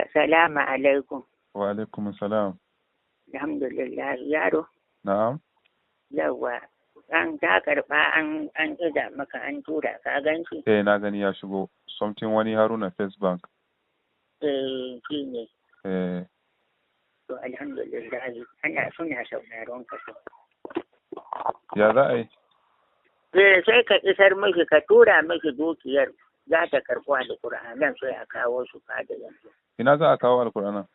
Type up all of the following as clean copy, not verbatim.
Salamu alaikum. Wa alaikum salam. Alhamdulillah, yaro. Na'am. Yawwa, an ta karɓa, an iza maka, an tura, ka gan shi? Eh, na gani, ya shigo. Something wani Haruna, First Bank. Eh, shi ne. Eh. To, alhamdulillah, ana suna sauraron ka. Ya za a yi? Eh, sai ka isar miki, ka tura miki dukiyar, za ta karɓo alƙur'anan, sai a kawo su fada yanzu. Ina za a kawo alƙur'anan?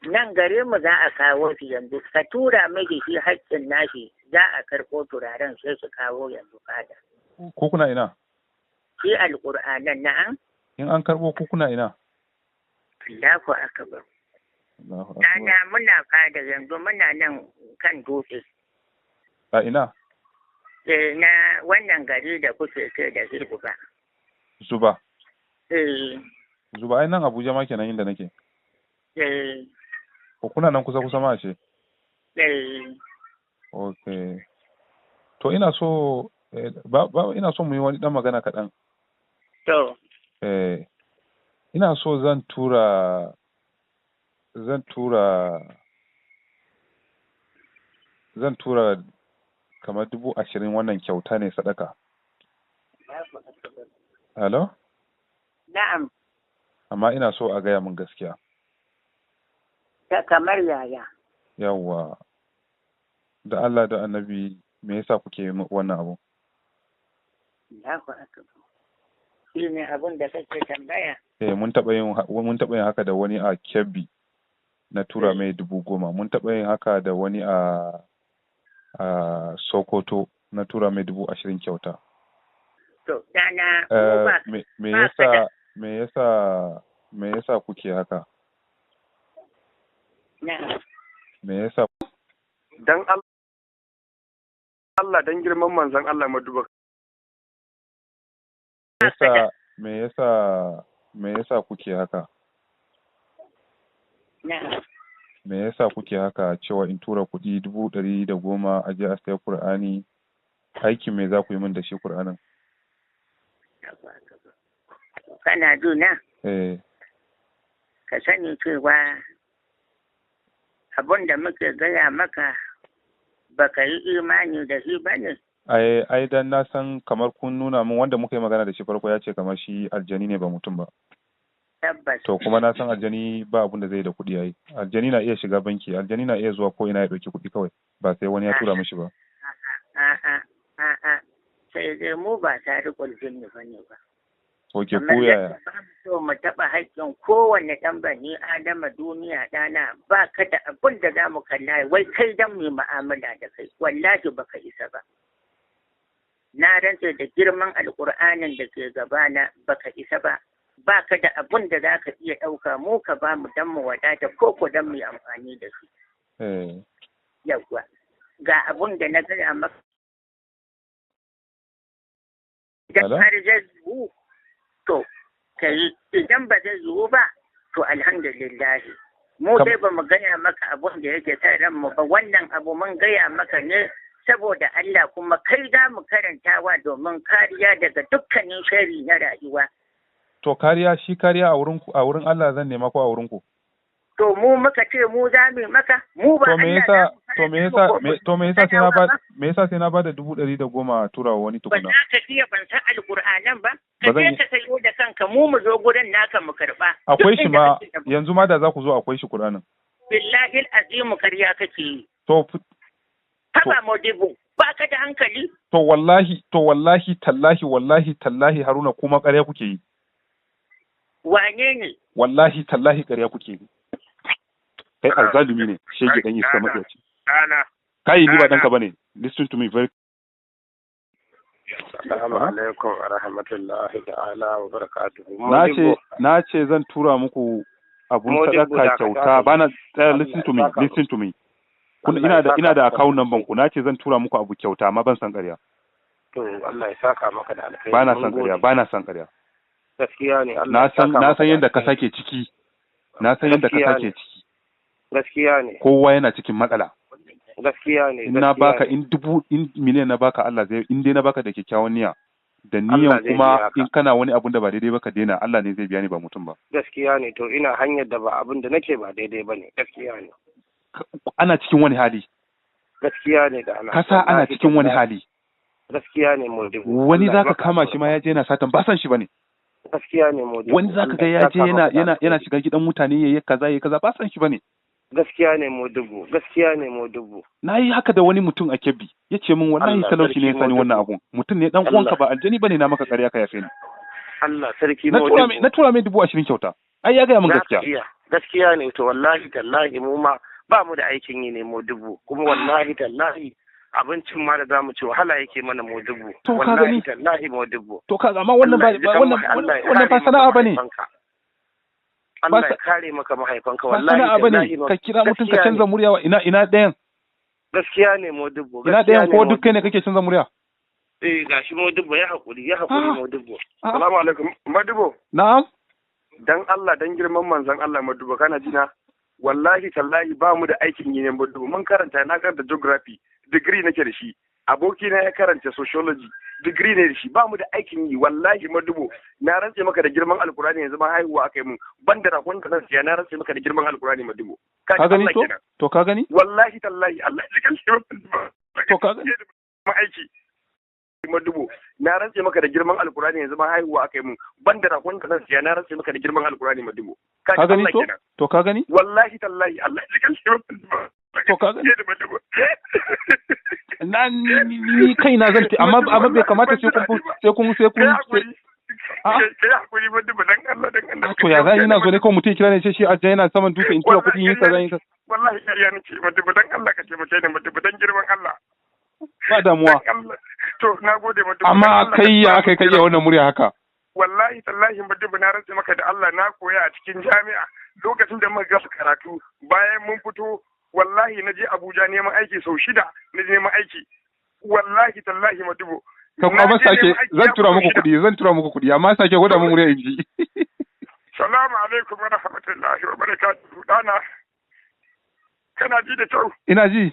Nan gare mu za a kawo su yanzu. Ka tura miki shi haƙƙin nashi, za a karɓo turaren, sai su kawo yanzu fada. Ko kuna ina? Shi alƙur'anan, na'am. In an karɓo, ko kuna ina? Allahu akbar. Allahu akbar. Ɗana, muna fada yanzu, muna nan kan dutse. A ina? Eh, na wannan gari da kuke ce da shi ba. Zuba. Eh. Zuba ai nan Abuja ma kenan, inda nake. Eh. Ko kuna nan kusa kusa ma ce? Eh. Okay. To, ina so ba ina so mu yi wani dan magana kaɗan. To. Eh, ina so zan tura kamar 20,000, wannan kyauta ne, sadaka. Hello? Na'am. Amma ina so a gaya min gaskiya. Ta kamar yaya? Yawwa. Da Allah da Annabi, me yasa kuke yi wannan abu? Allahu akbar. Shi ne abun da kake tambaya? Eh, mun taɓa yin haka da wani a Kebbi. Na tura mai 10,000. Mun taɓa yin haka da wani a Sokoto. Na tura mai 20,000 kyauta. To, ɗana, mu ba Me ba ka da yasa me yasa kuke haka? Na'am. Me yasa? Dan Allah, dan girman manzon Allah, Maduba. Me yasa kuke haka? Na'am. Me yasa kuke haka, cewa in tura kuɗi 110,000 a je a sayi Kur'ani? Aikin me za ku yi min da shi Kur'anin? Allahu akbar. Kana juna? Eh. Ka sani cewa abun da muke gaya maka, baka yi imani da shi ba ne? Ai dan na san kamar kun nuna min, wanda muka yi magana da shi farko ya ce kamar shi aljani ne, ba mutum ba. Tabbas. To, kuma na san aljani ba abun da zai da kuɗi. Ai aljani na iya shiga banki, aljani na iya zuwa ko ina ya ɗauki kuɗi kawai, ba sai wani ya tura mishi ba. A'a, a'a, sai dai mu ba tariƙul jinni ba ne ba. Ok, Kamar ko yaya? yadda ba mu so mu taɓa haƙƙin kowanne ɗan bani Adama duniya, ɗana, ba ka da abun da za mu kalla wai kai dan mu yi mu'amala da kai, wallahi baka isa ba. Na rantse da girman Alƙur'anin da ke gabana, baka isa ba. Ba ka da abun da za ka iya ɗauka mu ka ba mu dan mu wadata ko ko dan mu yi amfani da shi. Eh. Yawwa. Ga abun da na gaya maka. Idan Hello? har zai yiwu, to, ka yi, idan ba zai yiwu ba, to alhamdulillah. Mu dai ba mu gaya maka abun da yake sa ranmu ba, wannan abu mun gaya maka ne saboda Allah, kuma kai za mu karantawa domin kariya daga dukkanin shari na rayuwa. To, kariya, shi kariya a wurin ku, a wurin Allah zan nema ko a wurin ku? To, mu muka ce mu za mu yi maka, mu ba To, me Allah yasa za mu to me karanta yasa ko to me yasa sai na ba ba? Me yasa sai na ba da 110,000 a tura wa wani Ba tukuna? za ka iya ban san alƙur'anan ba? Ka Ba zan je yi. ka sayo da kanka, mu mu zo gurin naka mu karɓa. Akwai Duk shi inda ma kake da yanzu ma da za ku zo, akwai shi Kur'anin. Billahi azimu, karya kake yi. To Haba Modibo, ba ka da hankali? To wallahi tallahi, wallahi tallahi, Haruna, kuma ƙarya kuke yi. Wane ne? Wallahi tallahi, ƙarya kuke yi. Kai azzalumi ne, shege, dan iska, matsiyaci. Ɗana. Kai, ni ba danka bane. Listen to me very Assalamu alaikum wa rahmatullahi ta'ala wa barakatuhu. Na ce zan tura muku abun Modibo, sadaka dakata kyauta ka. bana tsaya. Allah Listen to me. ya saka. Listen to me. Kun Allah ina ya da saka ina da maka. account number ku. Na ce zan tura muku abu kyauta, amma ban san ƙarya. To, Allah ya saka maka da alkhairi. Bana Mun san ƙarya. gode. Bana san ƙarya. Gaskiya ne, Allah Na ya san saka na maka san da yadda kasa alkhairi. ke ciki. Na san yadda Gaskiya kasa ne. ke ciki. Gaskiya ne. Kowa yana cikin matsala. Gaskiya ne. In na Gaskiya baka ne. in dubu, in miliyan na baka, Allah zai, in dai na baka da kyakkyawan niyya, Da Allah niyan zai kuma biya ka. in kana wani abun da ba daidai ba ka daina, Allah ne zai biya ni ba mutum ba. Gaskiya ne, to ina hanyar da ba abin da nake ba daidai bane. Gaskiya ne. Ana cikin wani hali. Gaskiya ne da ana. Kasa ana Wallahi cikin wani tallahi. hali. Gaskiya ne Modibo. Wani Allah ya zaka maka kama shi ma albarka. ya je yana satan ba san shi bane. Gaskiya ne Modibo. Wani zaka Allah ga ya ya je saka yana maka da yana yana alkhairi. shiga gidan mutane yayi kaza yayi kaza ba san shi bane. Gaskiya ne Modibo. Gaskiya ne Modibo. Na yi haka da wani mutum a Kebbi, ya ce min wallahi Allah talauci ne ya sarki sani wannan Modibo. abun. Mutum ne dan uwanka Allah. ba aljani bane, na maka ƙarya ka yafe ni. Allah sarki Na tura mai Modibo. na tura mai 20,000 kyauta. Ai ya gaya min Za ka gaskiya. iya. Gaskiya ne, to wallahi tallahi mu ma ba mu da aikin yi ne Modibo. Kuma wallahi tallahi abincin ma da za mu ci wahala yake mana Modibo. To ka Wallahi gani? tallahi Modibo. To kaga amma wannan Allah ba ya ji kan wannan Allah ya wannan kare ba maka sana'a bane. mahaifanka. Ba Allah sa ya kare maka mahaifanka ba wallahi sana'a bane tallahi ka kira mutum ka gaskiya canza ne. murya wa ina ina ɗayan. Gaskiya ne Modibo. Ina Gaskiya ɗayan ne ko duk kai ne Modibo. kake canza murya. Eh gashi Modibo, ya haƙuri, ya haƙuri Ah Modibo. ah Salamu alaikum. Madubo, na'am. dan Allah dan girman manzon Allah Madubo, kana ji na? Wallahi tallahi ba mu da aikin yi ne Madubo. Mun karanta, na karanta geography, degree nake da shi. Abokina ya karanta sociology, degree ne da shi. Ba mu da aikin yi wallahi Madubo. Na rantse maka da girman Alkurani yanzu ma haihuwa aka yi mun. Ban da rakon da zan siya, na rantse maka da girman Alkurani Madubo. Ka Ka ji gani Allah to? kenan. To ka gani? Wallahi tallahi Allah ya ji To ka gani? aiki. Madubo, na rantse maka da girman Alkurani yanzu ma haihuwa aka yi mun. Ban da rakon da zan siya, na rantse maka da girman Alkurani Madubo. Ka Ka ji gani Allah to? kenan. To ka gani? Wallahi tallahi Allah ya ji To ka gani? Madubo. Na ni kaina zan amma Madubo amma bai wallahi kamata ban ji sai kun daɗi ba. sai kun sai Kai kun sai hakuri. a Kai hakuri Madubo, dan Allah dan a Allah to ka ya za taimake ni ina zo ne Madubo. kawai mutum ya kira ne ce shi ajiya yana saman dutse in tura Wallahi kuɗi in yi ƙarya kaza in yi nake. kaza. Wallahi ƙarya nake Madubo, dan Allah ka taimake ni Madubo, dan girman Allah. Ba damuwa. Dan Allah. To na gode Madubo, dan Amma Allah ka kai ya tura aka min kai iya kira. wannan murya haka. Wallahi tallahi Madubo, na rantse maka da Allah na koya a cikin jami'a lokacin da muka gasa karatu, bayan mun fito wallahi na je Abuja neman aiki sau 6, na je neman aiki wallahi tallahi Madubo, Ka na amma je sake neman aiki zan ya tura fi sau muku 6. kuɗi, zan tura muku kuɗi, amma sake gwada mun murya in ji. Salamu alaikum wa rahmatullahi wa barakatuhu. Dana, kana ji da kyau? Ina ji.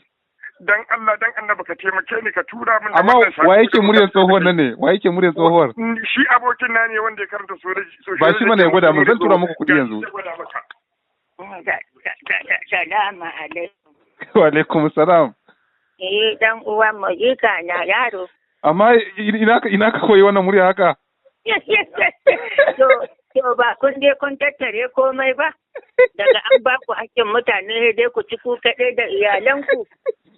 Dan Allah dan annabi ka taimake ni ka tura min da Amma wannan wa sako yake da muka muryar fito da tsohuwar kai. nan ne? Wa yake muryar tsohuwar? Shi abokin na ne wanda ya karanta sociology Ba shi mana yake ya gwada min, mutum zan tura muku kuɗi ga shi yanzu. zai gwada maka. Salamu alaikum. Wa alaikum salam. Eh dan uwan mu jika na yaro. Amma ina ka koyi wannan murya haka? To to ba kun je kun tattare komai ba. Daga an ba ku hakkin mutane sai dai ku ci ku kaɗai da iyalanku.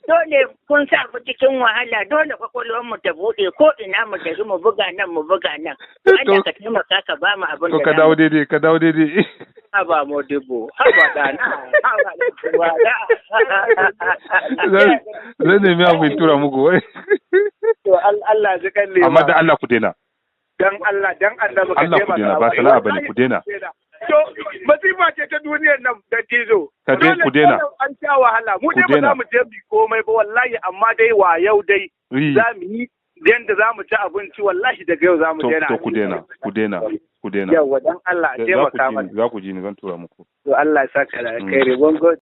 Dole kun sa mu cikin wahala, dole kwakwalwar mu ta buɗe ko ina mu tafi mu buga nan mu buga nan. To Allah To ka taimaka ka ba mu abin to da ka za dawo mu ci. daidai, ka dawo daidai. Haba Modibo, haba ɗana, haba ɗan Zan zan nemi abu in tura muku. To Allah ji kan Amma lema. da Allah ku daina. Dan Allah dan annabi ka Allah ku taimaka daina, ba wa. sana'a bane, Wallahi ku daina. To masifa ce ta duniyar nan da tizo. Ka dai Dole ku daina. dole an sha wahala. Mu Ku dai ba daina. za mu je mu komai ba wallahi, amma dai wa yau dai Ri. za mu yi yanda za mu ci abinci wallahi daga yau za mu To daina. to ku daina, ku daina, ku daina. Yawwa dan Allah a Za ku taimaka ji mana. ni, za ku ji ni zan tura muku. To Allah ya saka da alkhairi. Mun gode.